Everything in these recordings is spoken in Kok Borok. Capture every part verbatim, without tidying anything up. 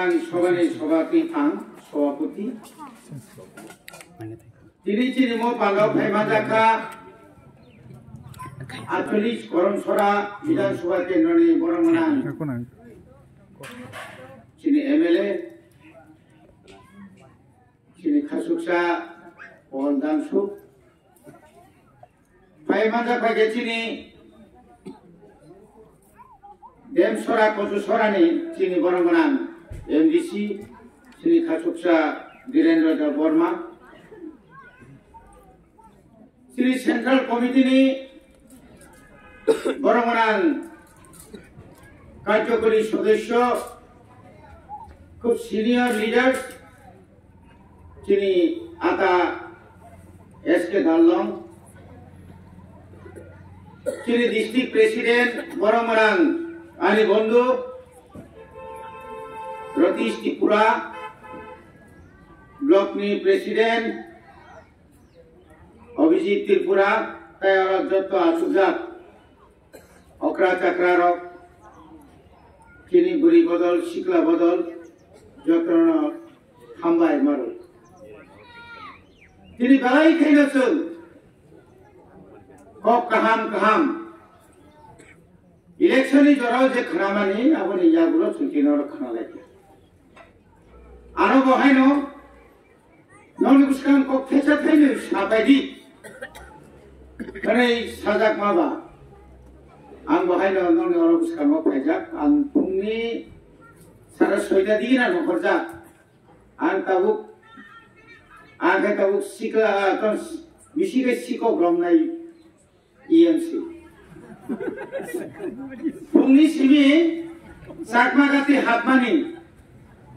Sabhani sabhapati ang, sabhapati. Tini chini mo pando phai manjakha, atcholish Koromsora Bidhan Sabha Kendroni borok gwnang chini M L A, chini khasuksa Paul Dangsuk, phai manjak bai khe chini Demsora Kochusorani chini borok gwnang M D C, chini khasuksa Birendra Debbarma, chini Central Committee ni borok gwnang karjokori sodosyo, khub senior leaders, chini ata S K Darlong, chini district president borok gwnang ani bondhu Ratish Tripura, block ni president Abhijit Tripura, tei oro joto achukjak okra chakra rok, chini bwrwi bodol, sikla bodol, jotono hambai maro. Tini belai khaino chwng kok kaham kaham election ni jorao je khnamani, aboni yagulo chwng tini oro khna lai kha. Aro bo haino nokni bwskang kok thecha thaino sabai di. Hwnwi sajak ma ba. Ang bo haino nokni oro bwskango phaijak. Ang phungni sara soita digina nongkhorjak. Ang tabuk, ang khe tabuk sikla, ah, tong, bisi khe sikok romnai E M C. Phungni simi Chakma gati hapmani,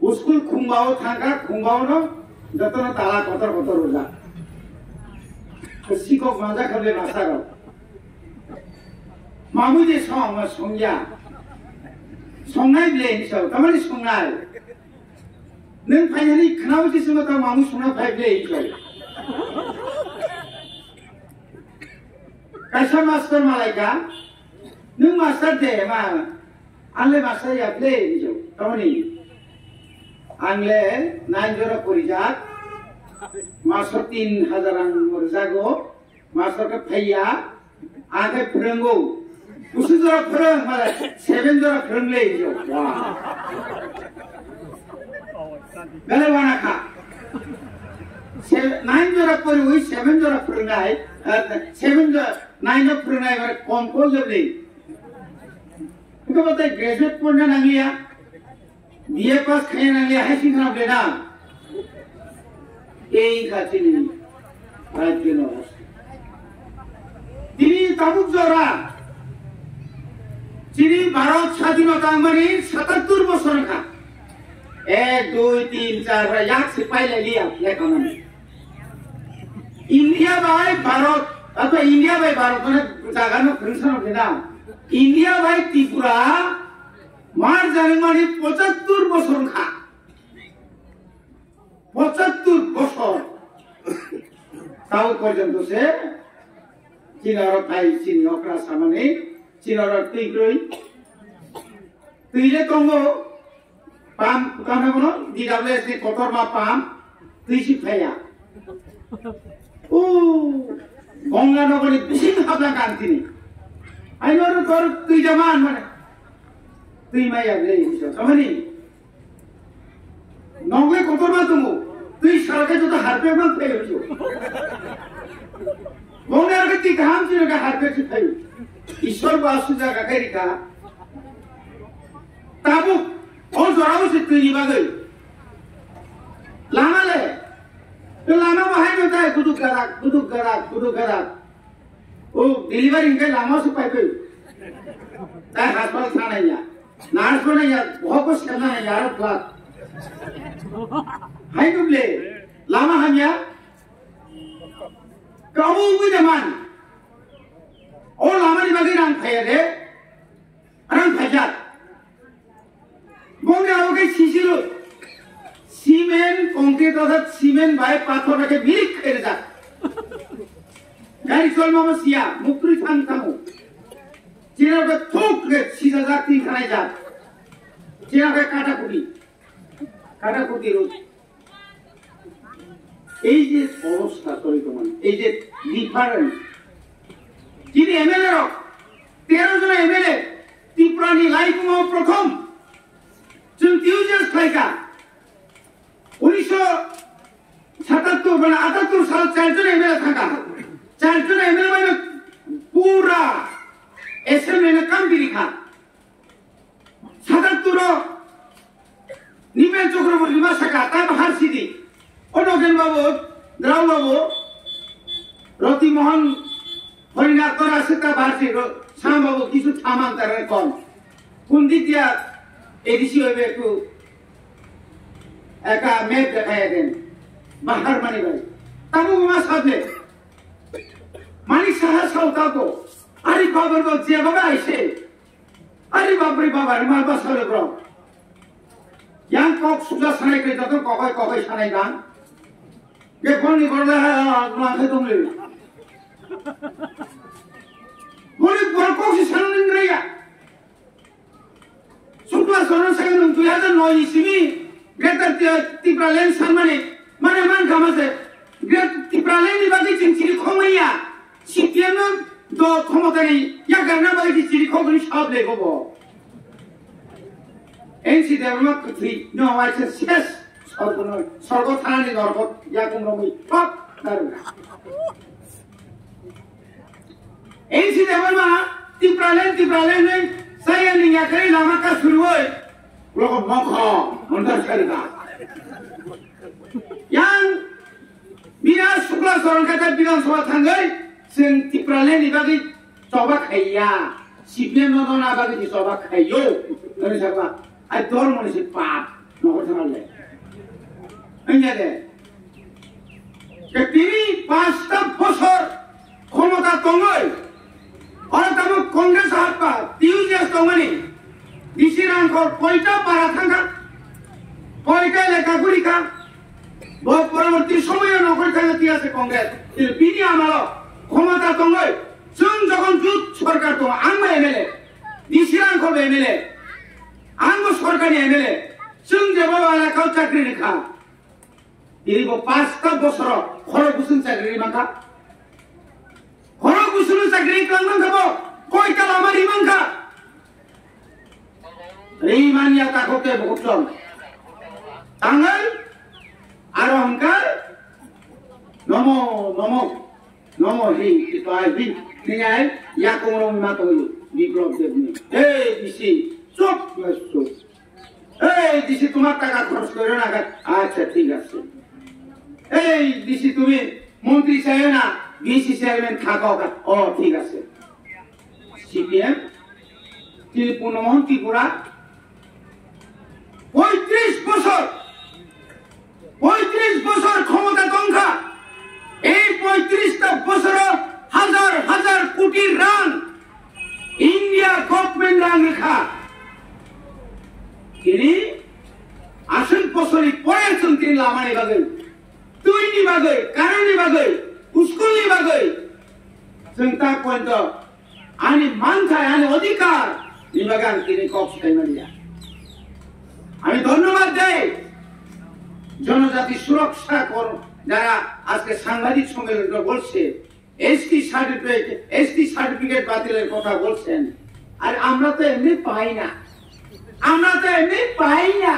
school khungbao thangkha, khungbao no jotono tala kotor kotor rwjak. Sikok manjak kha ble masa rok. Mamui de song ma songya. Songnai ble hinwi sao, tamani songnai. Nwng phainani khwnao je swngo ta mamui songna phai ble hinwi sao. Kaisa master malaika, nwng master de ma, anle master ya ble hinwi sao. Tamani, angle nine jora porijak, master tin hajar ang rwjago, master khe phaiya, ang khe phwrwngo. Kusu jora phwrwng, male seven jora phwrwng le hinjo. Wah. Belai wana kha. Se-, nine jora poriwi seven jora phwrwngnai, eh, seven jora, nine jora phwrwngnai, mane kom kok jora le. Engkhe bo tei graduate porna nangliya. B A pass khaina nangliya, hai sing khna ble na. Ei kha chini rajyo no. Tini tabuk jora chini Bharat sadhinota wngmani satattur bosor wngkha. Ek, dui, tin, char, yak se pailai liya lekha mani. India bai Bharat, apa India bai Bharat mane jaga no phwrwngsa no khe na. India bai Tripura mar jani mani pochattur bosor wngkha. Pochattur bosor. Tao porjonto se chini oro phai chini okra samani, chini oro twi kwrwi. Twi le tongo, pump, tamo bono D W S ni kotorma pump, twi si phaiya. O, Ganga Nogor ni bising haplang kang tini. Aino oro tor twi jama mane. Twi maya le, tamani. Nokle kotorma tongo. Twi salke joto harpek man phai hwjo. Bongni arke twi kaham chini ka harpek si phai. Ishwar bo asuja ka khairi ka. Tabuk o jorao se twi ni bagwi. Lama le. Te lama bahai no tai guduk garak, guduk garak, guduk garak. O delivery hingke lama se pai pai. Tai hospital thana ya. Nurse ko na ya, bohok ko sena na ya, aro flat. Hai duble, lama hamya. Kamu wi de man. O lama ni bagi rang phaya de. Rang phajak. Bongni abo khe sisiro. Cement, concrete, orthat cement bai pathor bai khe milik khe rijak. Gari cholma bo siya, muktwi thang thango. Chini khe thuk khe sijajak, twi khanai jak. Chini khe kata kuri. Kada kuti rut. Ei je obosta toli tongmani, ei je difference. Chini M L A rok, tero jona M L A, Tripura ni laibung o prothom. Chwng T U J S khlaika. Unisho satattur bana atattur sal char jon M L A thangka. Char jon M L A bai pura assembly no kam biri kha. Satattur o Nipen Chakraborty ma saka, ta bahar sidi. O Nogen babu, Drao babu, Roti Mohan, Horina Kora sita bahar sidi, Sam babu kisu thaman tara kon. Kundi dia A D C hoibe tu eka map dekhaya den. Bahar mani bai. Tabu ma sabne. Manik Saha sao tabu. Ari babar do jeba ba aise. Ari bapre baba, ari ma basa le bro. Yang kok suja sanai kai, joto kokoi kokoi sanai bang. Ge boni gorda ha, ha, ha, ha, ha, dong le. Boni bor kok si sanai nai ya. Sukla Soron Sagan nung dui hajar noi ni simi Greater Ti-, Tipraland sanmani, mane man kama se. Greater Tipraland ni bagwi chwng chini khongmaya. C P M no do khomotani yakarna bagwi chini khogni sab lego bo. N C Debbarma kwthwi no waisa ses sorgo no, sorgo thanani norgo yakum romwi pap daru. N C Debbarma Tipraland, Tipraland ni saya ni yakarwi lama ka suruoi logo mokho montar sarika. Yang Bina Sukla Soron kata Bidhan Sabha thangwi chwng Tipraland ni bagwi choba khaiya, C P M no dona bagwi di choba khaiyo. Nani sakba, ai dormo ni se pap, nokor thangale. Anya de. Ke tini pasta bosor khomota tongoi. Ora tamo Congress hatpa, T U J S tongmani. D C rang kor koita para thangka, koita eleka gurika. Bo poroborti somoyo nokol thangka tiya se Congress. Il bini amalo khomota tongoi. Chwng jokhon jut sorkar tongo, ang bo M L A. D C rang kor bo M L A. Ang bo sorkar ni M L A. Chwng jeba wala kau chakri rikha. Tini bo pasta bosoro khorok bwswng chakri ri mankha. Khorok bwswngno chakri ri klang mankha bo. Koita lama ri mankha. Ri manya takhuk tei bukhuk chong. Tangai aro hwnkha nomo, nomo, nomo hi, hi, hi, hi, hi, yakung rong ma tongwi, Biplop Debni. Hey, bisi, chup, chup. এই ডিসি তোমার টাকা খরচ করো না। আচ্ছা, ঠিক আছে। এই ডিসি তুমি মন্ত্রী চাইও না, ভিসি চেয়ারম্যান থাকো। ও, ঠিক আছে। সিপিএম ত্রিপুর্ণমোহন ত্রিপুরা পঁয়ত্রিশ বছর, পঁয়ত্রিশ বছর ক্ষমতা তংখা। এই পঁয়ত্রিশটা বছর হাজার হাজার কোটি রান ইন্ডিয়া গভর্নমেন্ট রান রেখা। Tini aswk bosori pore chwng tini lamani bagwi, twini bagwi, currentni bagwi, schoolni bagwi chwng ta poito ani manthai, ani odhikar ni bagwi ang tini kok swkang manya. আমি ধন্যবাদ দেই জনজাতি সুরক্ষা কর-, যারা আজকে সাংবাদিক সম্মেলনটা বলছে, এসটি সার্টিফিকেট, এসটি সার্টিফিকেট বাতিলের কথা বলছেন, আর আমরা তো এমনি পাই না, আমরা তো এমনি পাই না।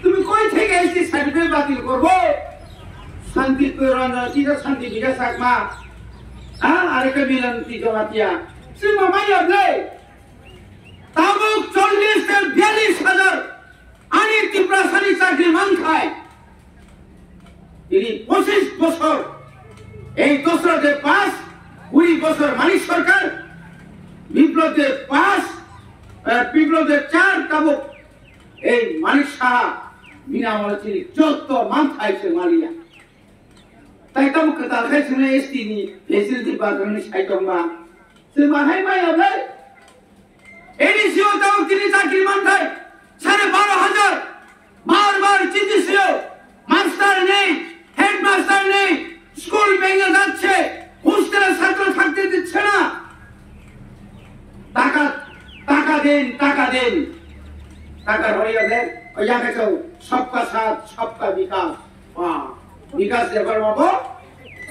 তুমি কই থেকে এসটি সার্টিফিকেট বাতিল করবো? শান্তি রঞ্জন, কি যে শান্তি বিকাশ চাকমা, হ্যাঁ, আরেকটা মিলন কি জমাতিয়া, শ্রী মামাই আপনি tabuk চল্লিশ থেকে বিয়াল্লিশ হাজার ani Tiprasani chakri manthai. Tini পঁচিশ বছর, এই দোসরা যে পাঁচ, কুড়ি বছর মানিক সরকার, বিপ্লব যে পাঁচ, আহ, বিপ্লব যে চার, tabuk এই মানিক সাহা বিনা আমলে tini joto manthai se maliya. Tai tabuk kwtal khai swngnai S T ni facility bathroom ni side tongma. Chwng ma hai maya bai. এডিসিও তাও তিনি চাকরি মানতাই সাড়ে বারো হাজার। বারবার চিঠি ছিল, মাস্টার নেই, হেডমাস্টার নেই, স্কুল ভেঙে যাচ্ছে, হোস্টেলে ছাত্র থাকতে দিচ্ছে না। টাকা, টাকা দিন, টাকা দিন। টাকা হয়ে গেলে ওই Sabka saath, sabka vikas. Wah, vikas de barma bo,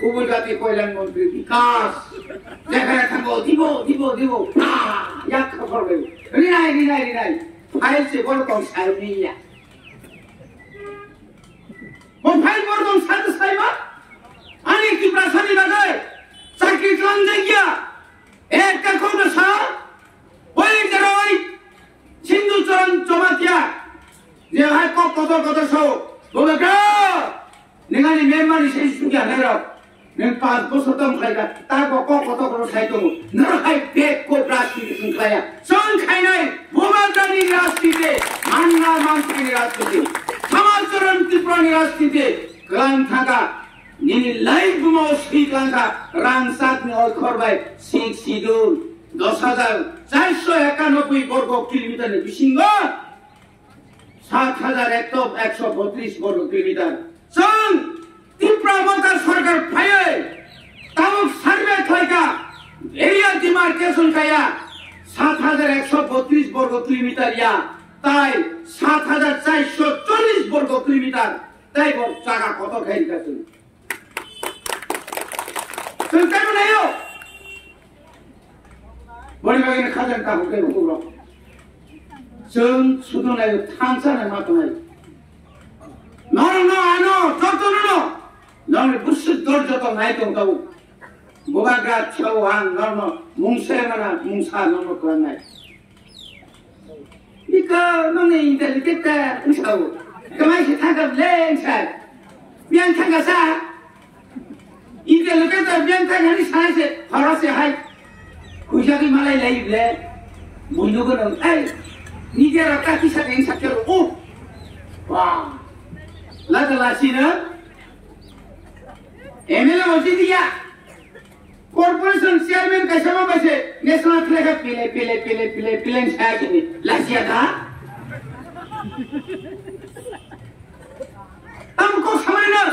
ubujati kolyan montri vikas. Jekhane thango, dibo, dibo, dibo. Ah, yak khapor bai. Rinai, rinai, rinai. File se bor tong sai ni ya. Bo file bor tong sai sai ma. Ani Tiprasa ni bagai. Chakri tlang jagya. Ekta khobra sa, oi jeroi Sindhu Charan Jamatia, je hai kok kotor kotor sao, bobe ka, nengani member ni sei sugi hanai rok, neng pas bosor tong khlai ka, ta bo kok kotor kotor sai tongo, nor hai bek ko rajniti sung khlaiya, song khainai, bobe ka ni rajniti, manna manthai ni rajniti, Samaj Charan Tripura ni rajniti, klang thaka, nini life buma o swi klangkha, rangchak ni oikhor bai six schedule, dos hajar charso ekanoboi borgo kilometer ni bisingo sat hajar ekto ekso botris borgo kilometer. Chwng Tipra Motha Sarkar phaiwi tabuk survey khlaikha, area demarcation khaiya sat hajar ekso botris borgo kilometer ya, tai sat hajar charso chollis borgo kilometer. Tei bo jaga kotor khai rikha chwng. Chwng tei bo naio. Boni bagwi khajang ta hukhe hukukrok. Chwng sudu naio thansa nai ma tongnai. Norokno ano jotono no. Norokni busuk dor joto nai tong tabuk. Bubagra chao ang norokno mungsa mana mungsa norokno klangnai. Biko nongni intelligent ta wngsao. Kamai se thangkha ble wngsai. Biyang thangkha sa. Intelligent ta biyang thangkha ni sa se horo se hai. Khuja ki malai lai ble. Bundu ko nong ai. Ni dia raka ki sa deng sa ke o. Wah. La ta la si na. M L A mo si dia. Corporation chairman kaisa ma bai se national flag ha pile pile pile pile pile sa kini lasia da. Tam kok samani na.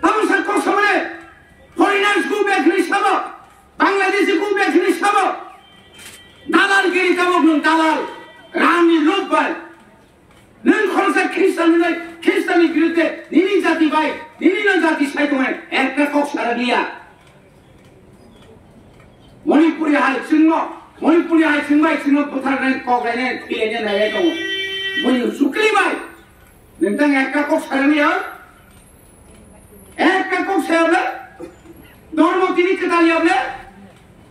Tam sa kok samani. Foreigners go back ni sabo. Bangladeshi go back ni sabo. Dalal giri tabok nung dalal. Rani lobbai. Nwng khoroksa Khristan hwnwi Khristanni birudde nini jati bai, nini no jati sai tongnai ekta kok sara liya. Manipuri hai chwngno, Manipuri hai chwng bai chwngno butharnai, kok lainai, thwilainai naiwi tongo. Buini chukli bai nwng tang ekta kok sara liya. Ekta kok saya ble, dormo tini kwtal ya ble,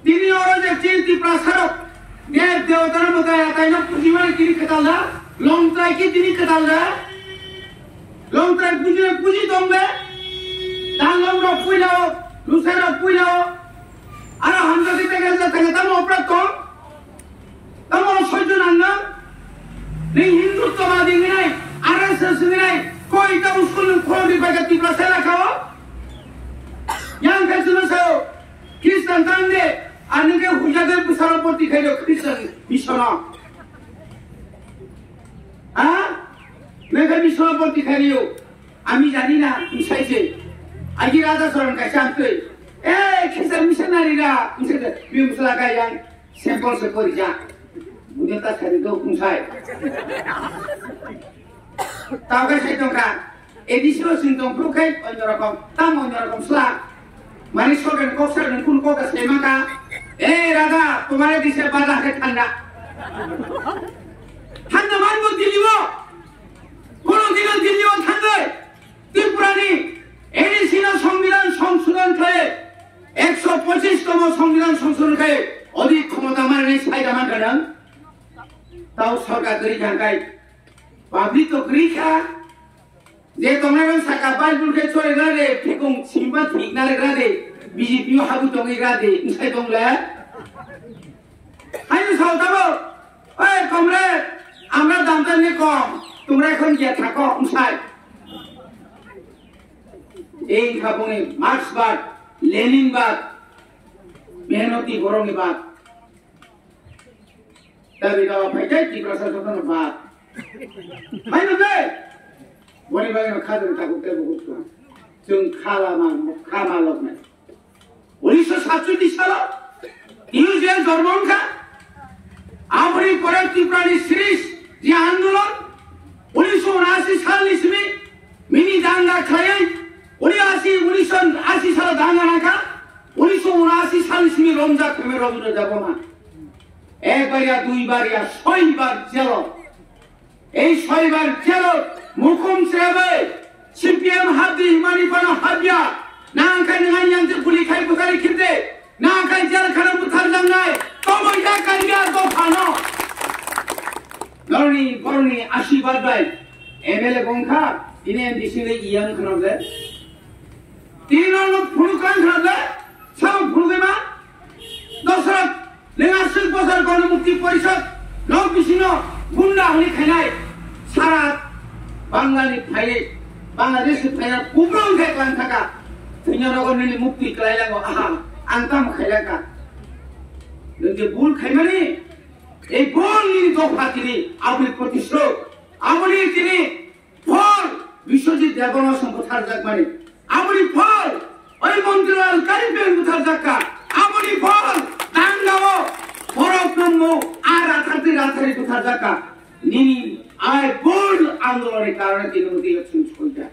tini oro je chini Tiprasa rok, dev dewata rok mwtai atai no pujimani tini kwtal da, longtrai ki tini kwtal da, longtrai puji puji tong ble, dalom rok puila o, lusai rok puila o, aro hamjak di tengel da tengel tamo oprak tong. Tamo sojjo nangno? Ni Hindutwabadi hinai, R S S hinai, koi ta uskul ni khorok ni paika Tiprasa lakha o? Yang khe chwngno sao, Christian tang de, ani khe huja de bwsaro boti khai do Christian mission o. Ha? Nang khe mission o boti khai rio. Ami jani na, msai se. Agi Radha Charan kaisa amtwi. Eh, khisa missionary ra, msai se. Bimsla kai yang. Sample se porijak. Bujo ta sari do kungsai. Tao khe sai tongkha. A D C o sing tong phuru khai onyo rokom. Tam onyo rokom sla. Mani sogen kok sar nung kun kok sai maka. Eh, Radha, tumhare dise bada hai thanda. Thanda man bo Delhi o. Kono dino Delhi o thangai. Tripura ni A D C no Songbidan songsodhon khai. Ekso pochis tomo Songbidan songsodhon khai, odik khomota manani saida man ganang. Tao sorkar kwrwi kha khai. Public to kwrwi kha. Je tongnai rok saka Bible khe chori gra de, phikung simba thik nari gra de, B J P o habu tongwi gra de, wngsai tong le. Haino sao tabo, "Oi comrade, amra damta ni kom, tumra ekhon giya thako," wngsai. Ei wngkha boni Marxbad, Leninbad, mehnoti borokni bad. Dabi dawa phai tei Tiprasa jotono bad. Haino de, boni bagwi no khajani takhuk tei bukhuk tong. Chwng khala ma, kha ma loknai. Unisho satcholish salo New Zealand jormo wngkha. Aboni pore Tripura ni series Je andolon unisho unasi salni simi mini danga khlaiwi, uni asi, unisho asi salo danga nangkha, unisho unasi salni simi romjak khaimai Rabindra Debbarma. Ekbar ya, duibar ya, soibar jelo. Ei soibar jelo mukhum srebai C P M habdi himani phano habya. Nangkha nang yang je guli khai bwthari khibde. Nangkha jel khana bwtharjaknai. Tobo ya kanya dophano. Norni borni asibad bai M L A bongkha, tini M D C le iyang khana de. Tini norno phunuk kang khana de. Sao phunuk ma. Dosrok Lengasuk bosor Gono Mukti Porishod nok bisino gunda hwnwi khainai sara Bangla ni phainai, Bangladesh ni phainai kubro wngkhe klang thaka. Thwina nogo nini mukti kwlai lango, aha, ang tamo khailangkha. Nwng je bul khaimani, ei bul nini dopha tini aboni protisrok, aboni tini Phol Biswajit Debbarma song butharjakmani. Aboni phol oi Montiral Karipeng butharjakka. Aboni phol Dangao Borok Brahmo a Ratharti Rathari butharjakka. Nini ai bol andoloni karone tini mudi election soija.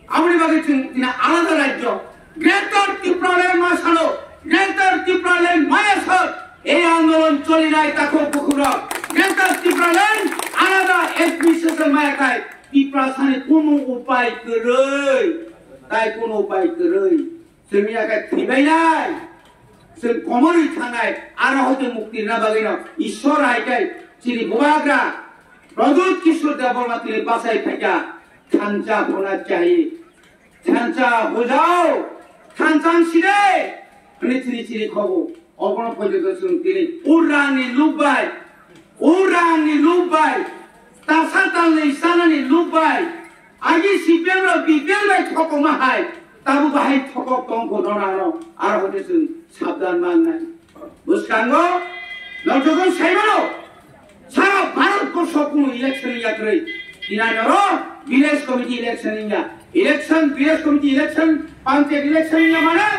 Aboni bagwi chwng tini alada rajyo Greater Tipraland ma sano, Greater Tipraland maya sar. Ei andolon cholinai takhuk bukhukrok Greater Tipraland alada administration maya khai. Tiprasani kunu upai kwrwi, tai kunu upai kwrwi. Chwng ya khe thwibainai, chwng komorwi thangnai, aro hoite mukti rwna bagwino Ishwar hai khe chini bubagra Pradyut Kishore Debbarma tini bachai phaikha, thansa phuna chahi, thansa hojao, thansa side, hwnwi chini chini khobo. Obono poito chwng tini urangni luk bai, urangni luk bai, tasa talnwi chanani luk bai, agi C P M rok B P L bai thokoma hai, tabuk bahai thokok tongkho norano, aro hote chwng sabdan mangnai. Bwskango, norok joto saimano, Sara Bharat borso kunu election wngya kwrwi. Tini oro village committee election wngya. Election, village committee election, panchayat election wngya mane,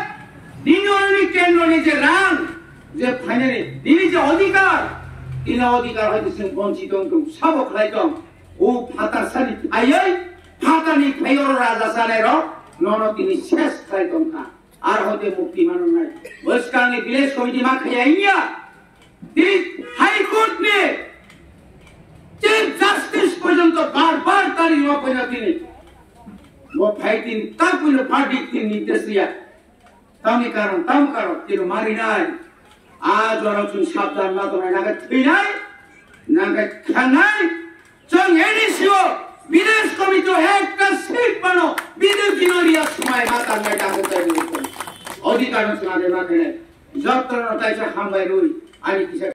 nini oroni kendro ni je rang, je phainani, nini je odhikar, tini odhikar hoite chwng bonchit wngtong, sabo khlai tong. O phatar sani phaiwi, phatarni phai oro raja sanai rok, nono tini ses khlai tongkha. Ar hoite mukti manwi nai. Bwskangni village committee ma khaya wngya. Tini High Court ni Chief Justice porjonto bar bar tari no poina tini. Bo phai tin ta puino verdict tin ni desya. Tamni karon, tam karon tino mari nai. A jora chwng sabdan ma tongnai, nangkhe thwinai, nangkhe thangnai. Chwng A D C o village committee o ekta seat pano B J P no riya swmai ma tangnai, tabuk tei odhikar no swmai ma khenai. Jotto no taisa hambai rwi, ani kisa